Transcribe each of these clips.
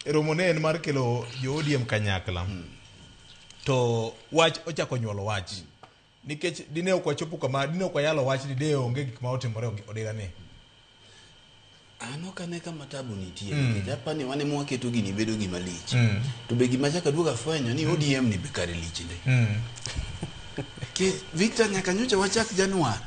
Romo ne en mar kelo jo ODM kanyakla. To wach ochako nyuolo wach. Nikech dine ok wachopo kama, dine ok wayalo wach ni de onge gik ma otimore odira ni. An ok ane kama tabu nitie nikech apa ni wan ema waketo gini bedo gima lich. To be gima chak aduogo afwenyo ni ODM ni be kare lich ndi. Ke Victor nyaka nyocha wachak Januar.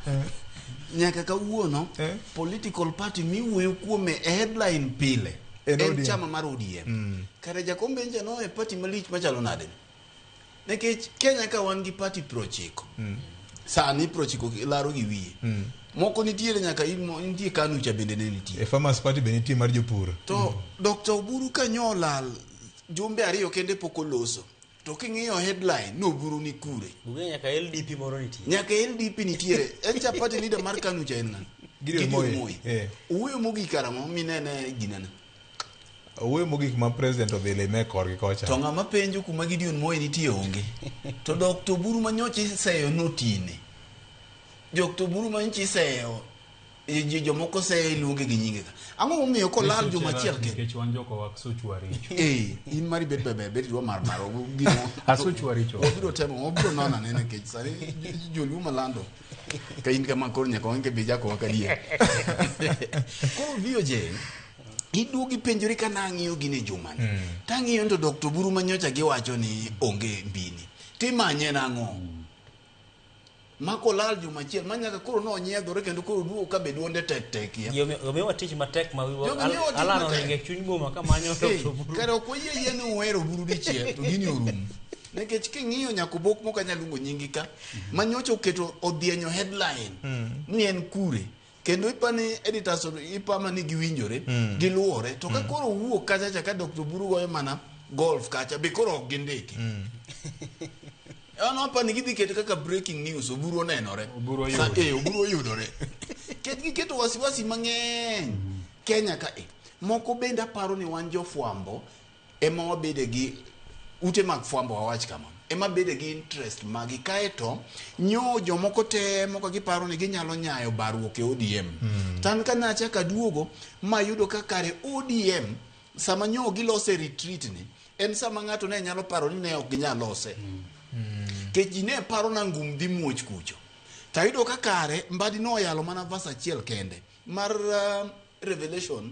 Nyaka kawuono political party miwuoyo kuome e headline pile En en ODM. chama mar ODM. Kare Jakom Benja no e party malich machalo nade? Nikech Kenya ka wan gi party 90. Sani 90 laro gi wiye. Moko nitiere nyaka nitie KANU cha bende ne nitie. E Farmers Party be nitie mar jopur. To Dr. Oburu kanyo olal jumbe ariyo kende pok oloso. To king'iyo headline no Oburu ni kure. Ung'eyo nyaka LDP moro nitie. Nyaka LDP nitiere. En cha party leader mar KANU cha en ng'a? Gideon Moi. Owuoyo mogik karang'o minene ginene. Owuoyo mogik ma president odhi lime korgi kocha. To ng'ama penjo kuma Gideon Moi nitie onge. To Dr. Oburu manyocha iseyo notine. Dr. Oburu manyocha iseyo jomoko seyo iluonge gi nyinge ka. Ang'o momiyo kolal juma achiel kende? Nikech wan jok owak suchwa richo. In mari bet beber bet idwa mar mar gino. Asuchwa richo. Wabiro temo, wabiro nono ane nikech sani joluo malando. Ka in kama koro nyaka wang'e be jako wak adier. Koro VOJ iduogi penjori ka nang'iyo gini jumani. Tang'iyo to Dr. Oburu manyocha giwacho ni onge mbini. Timanye nang'o? Mako lal juma achiel ma nyaka koro nonyiedhore kendo koro duogo ka be duonde tek tek ya. Ji omiwa tich matek ma Jogi miyowa tich Alan matek. oringo e chuny boma kamanyo Hey, Dr. Oburu. kare ok wayie yie ni uhero Oburu dichiel to gini orum. Nikech king'iyo nyaka obok mok anyal luongo nyingi ka manyocha oketo odhienyo headline ni en kure kendo ipani editors ipama ni giwinjore giluwore to ka koro owuok kacha cha ka Dr. Oburu goyo mana golf kacha be koro ok gindiki. An apani gidhi keto kaka breaking news Oburu onenore. Oburu oyudore. Oburu oyudore. Ket giketo wasiwasi mang'eny Kenya ka e. Moko bende aparo ni wan jofwambo ema wabede gi ute mag fwambo wawach kama ema bede gi interest magi kaeto nyo jomoko temo ka giparo ni ginyalo nyayo barruok e ODM. To an ka nachako aduogo mayudo ka kare ODM sama nyo gilose retreat ni en sama ng'ato ne nyalo paro ni ne ok ginyal lose. Nikech ji ne paro na ngum dhi muoch kucho. Tayudo ka kare Mbadi noyalo mana verse achiel kende mar Revelation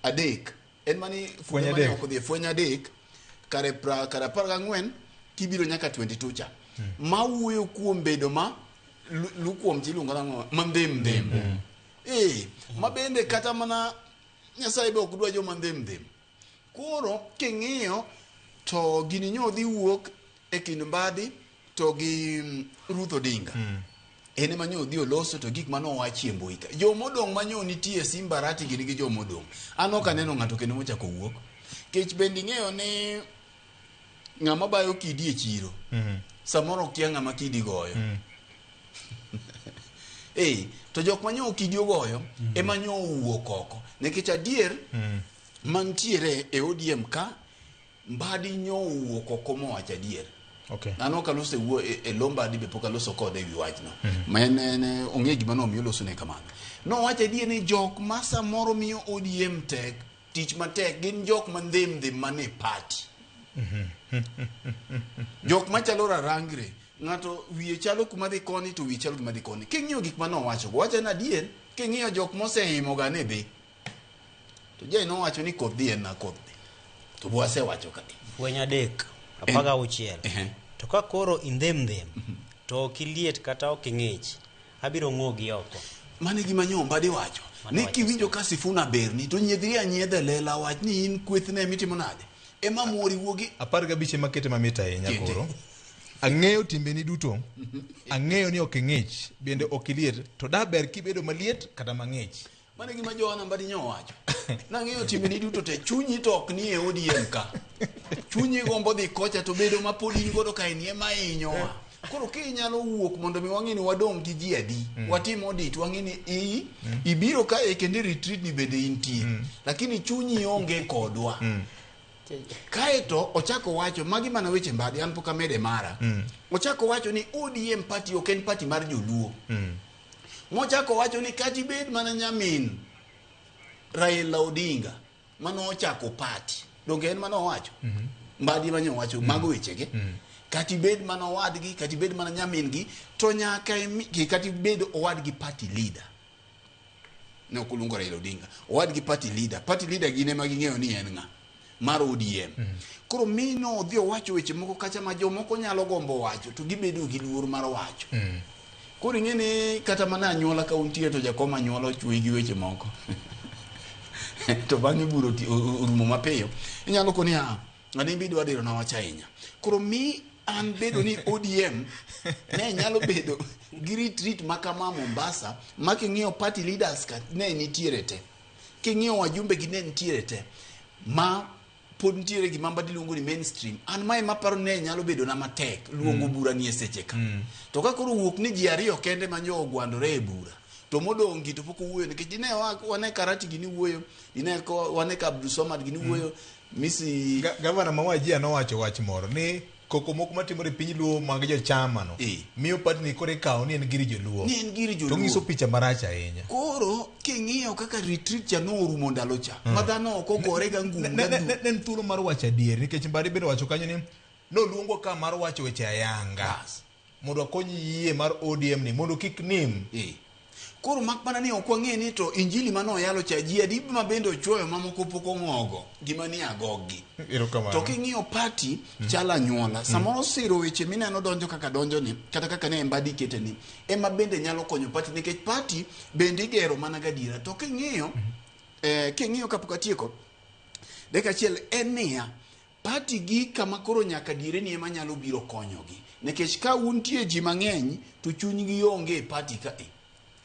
3 en mani Fweny mane adek. ok odhi e fweny 3 kare kare 14 kibiro nyaka 22 cha ma wuoyo kuom bedo ma lukuom chiluongo nang'o ma ndhem ndhem. Ma bende kata mana Nyasaye be ok dwa joma ndhem ndhem. Koro king'iyo to gini nyo dhi wuok e kind Mbadi to gi Ruth Odinga. En ema nyo dhi oloso to gik mane owachi e mbui ka. Jomodong' ma nyo nitie Simba Arati gin gi jomodong'. An ok aneno ng'ato kendo mochako wuok. Kech bende ing'eyo ni ng'ama bayo kidi e chiro samoro okia ng'ama kidi goyo. To jok ma nyo kidi ogoyo ema nyo owuok oko. Nikech adier mantiere e ODM ka Mbadi nyo owuok oko mowacho adier. An ok aloso e lo Mbadi be pok aloso kode e wi wachno. Ma en ong'e gima nomiyo oloso ne kamano. Nowacho adier ni jok ma samoro miyo ODM tek, tich matek gin jok ma ndhem ndhem mane party. Jok machalo rarangre, ng'ato wiye chalo kuma dhi koni to wiye chalo kuma dhi koni. King'iyo gik mane owacho go, wacho en adier, king'iyo jok mosehimo ga ni dhi. To Jay nowacho ni koth dhi en na koth dhi. To bo asewacho ka. Fweny 3 16. To ka koro indhem ndhem to ok iliet kata ok ing'ich, abiro ng'ogi oko. Mano e gima nyo Mbadi wacho. Ni kiwinjo ka Sifuna berni to nyiedhri anyiedha e lela wach ni in kwethne mitimo nade. Ema mori wuogi 15 ema kete mamit ahinya Kete. koro. Ang'eyo timbeni duto. Ang'eyo ni ok ing'ich, bende ok iliet. To da ber kibedo maliet kata mang'ich. Mano e gima Johana Mbadi nyo owacho. Nang'eyo timbeni duto te, chunyi to ok ni e ODM ka. Chunyi gombo dhi kocha to bedo ma pod in godo ka en ema hinyowa. Koro kinyalo wuok mondo mi wang'e ni wadong' gi ji adi, watim audit wang'e ni ibiro ka e kendo e retreat ni bende intie. Lakini chunyi onge kodwa. Kaeto ochako wacho, magi mana weche Mbadi, an pok amede mara. Ochako wacho ni ODM party ok en party mar joluo. Mochako wacho ni kata ibed mana nyamin Raila Odinga mane ochako party. Donge en mano owacho? Mbadi mane owacho mago wechege. Kata ibed mana owadgi, kata ibed mana nyamin-gi, to nyaka kata ibed owadgi party leader. Ne ok oluongo Raila Odinga. Owadgi party leader. Party leader gin ema ging'eyo ni en ng'a mar ODM. Koro mino odhi owacho weche moko kacha ma jomoko nyalo gombo wacho to gibedo gi luor mar wacho. Koro ing'e ni kata mana anyuola ka untie to jakom anyuola ochwoyi gi weche moko. To bang'e bura orumo mapiyo. Inyalo koni a ng'ani be idwa diro na wach ahinya. Koro mi an bedo ni ODM ne nyalo bedo gi retreat ma kama Mombasa ma king'iyo party leaders ka ne nitiere te. King'iyo wajumbe gi ne nitiere te. Ma pod nitiere gima Mbadi luongo ni mainstream. An mae maparo ne nyalo bedo na matek luongo bura ni e seche ka. To ka koro wuok ni ji ariyo kende ma nyo ogwandore e bura to modong' gi to pok owuoyo nikech dine wane Karati gini wuoyo, dine wane ka Abdulswamad gini wuoyo, Misi Gavana ma Wajir nowacho wach moro ni koko moko matimore e piny Luo mag jochama no miyo party ni koro ikawo ni en gir joluo. Ni en gir joluo. To nyiso picha marach ahinya. Koro king'iyo kaka retreat cha norumo ndalo cha ma dhano ok ogore ga ngum Ne en thuolo mar wacho adier nikech Mbadi bende owacho kanyo ni noluongwa ka mar wacho weche ayanga. Mondo wakony yie mar ODM ni mondo kik nim. Koro mak mana ni ok wang'e ni to injili mane oyalo cha ji adi ma bende ochuoyo mamoko pok ong'ogo gima ni agoggi. To king'iyo party chalo anyuola. Samoro siro weche mineno donjo kaka donjo ni kata kaka ne Mbadi kete ni ema bende nyalo konyo party nikech party bende igero mana gadiera. To king'iyo king'iyo kapok atieko dakika achiel en niya party gi kama koro nyaka diere ni ema nyalo biro konyogi nikech ka untie ji mang'eny to chunygi onge e party ka e.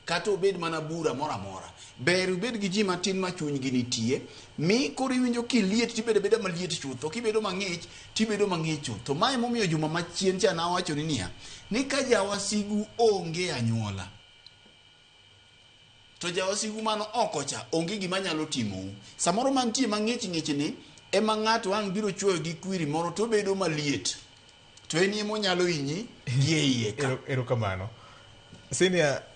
Kata obed mana bura moro amora ber ubed gi ji matin ma chunygi nitie mi koro iwinjo kiliet tibedo abeda maliet chutho kibedo mang'ich tibedo mang'ich chutho. Mae momiyo juma machien cha nawacho ni niya ni ka jawasigu onge anyuola to jawasigu mano oko cha onge gima nyalo timou. Samoro mantie mang'ich ng'ich ni ema ng'ato ang' biro chuoyo gi kwiri moro to obedo maliet to en ema onyalo hinyi gi e iye ka. Erokamano. Senior.